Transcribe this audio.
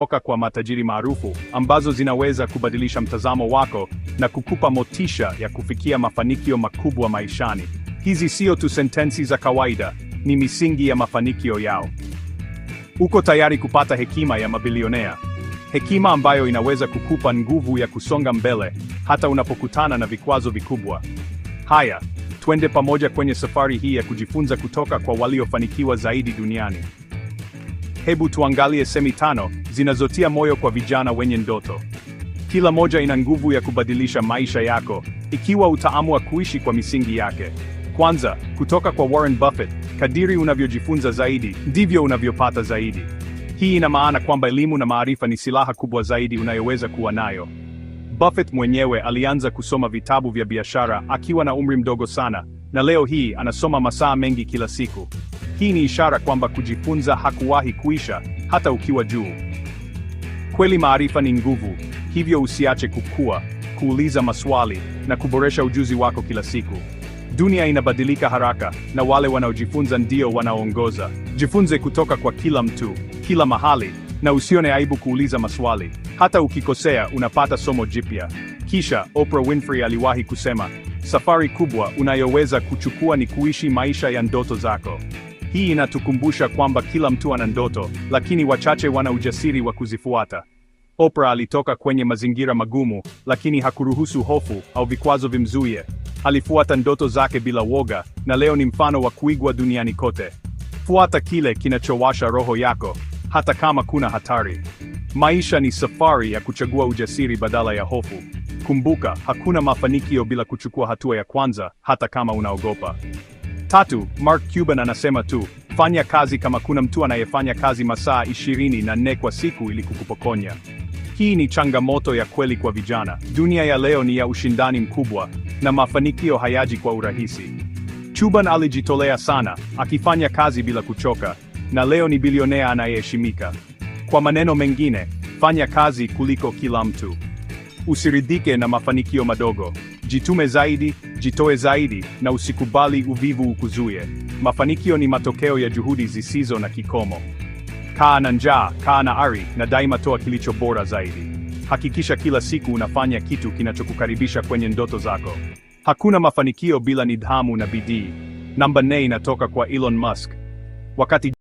Kwa matajiri maarufu ambazo zinaweza kubadilisha mtazamo wako na kukupa motisha ya kufikia mafanikio makubwa maishani. Hizi sio tu sentensi za kawaida, ni misingi ya mafanikio yao. Uko tayari kupata hekima ya mabilionea? Hekima ambayo inaweza kukupa nguvu ya kusonga mbele hata unapokutana na vikwazo vikubwa. Haya, twende pamoja kwenye safari hii ya kujifunza kutoka kwa waliofanikiwa zaidi duniani. Hebu tuangalie semi tano zinazotia moyo kwa vijana wenye ndoto. Kila moja ina nguvu ya kubadilisha maisha yako ikiwa utaamua kuishi kwa misingi yake. Kwanza, kutoka kwa Warren Buffett, kadiri unavyojifunza zaidi, ndivyo unavyopata zaidi. Hii ina maana kwamba elimu na maarifa ni silaha kubwa zaidi unayoweza kuwa nayo. Buffett mwenyewe alianza kusoma vitabu vya biashara akiwa na umri mdogo sana, na leo hii anasoma masaa mengi kila siku. Hii ni ishara kwamba kujifunza hakuwahi kuisha, hata ukiwa juu. Kweli maarifa ni nguvu, hivyo usiache kukua, kuuliza maswali na kuboresha ujuzi wako kila siku. Dunia inabadilika haraka na wale wanaojifunza ndio wanaoongoza. Jifunze kutoka kwa kila mtu, kila mahali, na usione aibu kuuliza maswali. Hata ukikosea, unapata somo jipya. Kisha Oprah Winfrey aliwahi kusema, "Safari kubwa unayoweza kuchukua ni kuishi maisha ya ndoto zako." Hii inatukumbusha kwamba kila mtu ana ndoto, lakini wachache wana ujasiri wa kuzifuata. Oprah alitoka kwenye mazingira magumu, lakini hakuruhusu hofu au vikwazo vimzuie. Alifuata ndoto zake bila woga, na leo ni mfano wa kuigwa duniani kote. Fuata kile kinachowasha roho yako, hata kama kuna hatari. Maisha ni safari ya kuchagua ujasiri badala ya hofu. Kumbuka, hakuna mafanikio bila kuchukua hatua ya kwanza, hata kama unaogopa. Tatu, Mark Cuban anasema tu, "Fanya kazi kama kuna mtu anayefanya kazi masaa 24 kwa siku ili kukupokonya." Hii ni changamoto ya kweli kwa vijana. Dunia ya leo ni ya ushindani mkubwa na mafanikio hayaji kwa urahisi. Cuban alijitolea sana, akifanya kazi bila kuchoka, na leo ni bilionea anayeheshimika. Kwa maneno mengine, fanya kazi kuliko kila mtu. Usiridhike na mafanikio madogo. Jitume zaidi, jitoe zaidi, na usikubali uvivu ukuzuie. Mafanikio ni matokeo ya juhudi zisizo na kikomo. Kaa na njaa, kaa na ari, na daima toa kilicho bora zaidi. Hakikisha kila siku unafanya kitu kinachokukaribisha kwenye ndoto zako. Hakuna mafanikio bila nidhamu na bidii. Namba 4 inatoka kwa Elon Musk. Wakati